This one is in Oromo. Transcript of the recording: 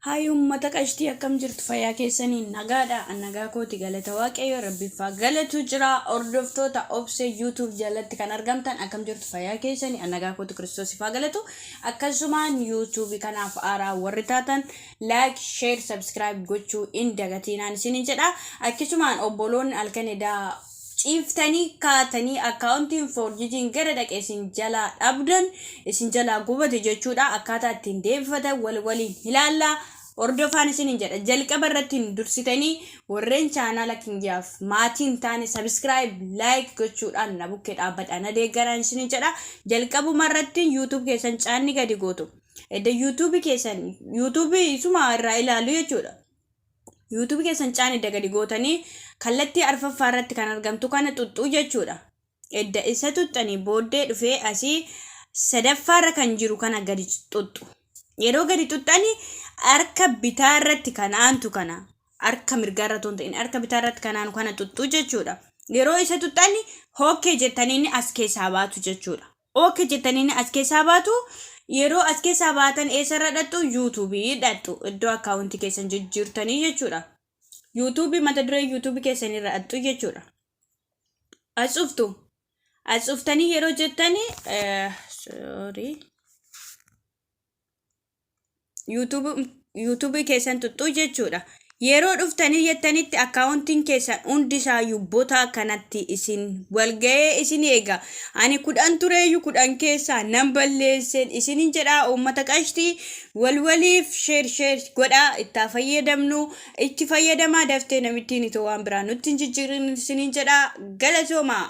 Hayi uummata qashtii, akkam jirtu? Fayyaa keessanii? Nagaadha? Nagaa kooti, galata Waaqayyo, Rabbiffaa galatu jira. Hordoftoota Obsee YouTube jalatti kan argamtan, akkam jirtu? Fayyaa keessanii? Nagaa kooti, Kiristoosifaa galatu. Akkasumaan YouTube kanaaf haaraa warri taatan like, share, subscribe gochuu hin dagatiinaan isiniin jedha. Akkasumaan obboloonni halkan edaa ciiftanii kaatanii akkaawuntiin foorjijiin gara dhaqe isin jalaa dhabdan, isin jalaa gubate jechuudha. Akkaataa ittiin deebifatan wal waliin ilaallaa, hordofaan isiniin jedha. Jalqaba irratti hin dursitanii warreen chaanaala kiyyaaf maatii hin taane subscribe, like gochuudhaan na bukkee dhaabbadha, na deeggaraan isiniin jedha. Jalqabuma irratti YouTube keessan caanni gadi gootu. Edda YouTube keessan, YouTube isuma irraa ilaalu jechuudha. YouTube keessan caan edda gadi gootanii kallattii arfaffaa irratti kan argamtu kana xuxxuu jechuudha. Edda isa xuxxanii booddee dhufee asii sadaffaarra kan jiru kana gadi xuxxu. Yeroo gadi xuxxanii harka bitaa irratti kan aantu kana, harka mirgaa irra otoo hin ta'in harka bitaa irratti kan aanu kana xuxxuu jechuudha. Yeroo isa xuxxanii okay jettanii as keessaa baatu jechuudha. Okay jettanii as keessaa baatu. Yeroo as keessaa baatan eessarra dhaqxu? YouTube dhaqxu, iddoo akkaawuntii keessan jijjiirtanii jechuudha. YouTube, mata duree YouTube keessan irra dhaqxu jechuudha. As dhuftu. As dhuftanii yeroo jettanii, sorry. YouTube keessan xuxxuu jechuudha. Yeroo dhuftanii jettanitti akkaawuntiin keessan hundi isaayyuu bota kanatti isin walga'ee isin eega. Ani 10 tureeyyuu 10 keessaa nan balleesseen isinin jedhaa. Uummata qashtii, walwaliif share share godhaa, itti fayyadamnu, itti fayyadamaa. Daftee namittiin itoo waan biraa nutti hin jijjiirin isinin jedhaa. Galatoomaa.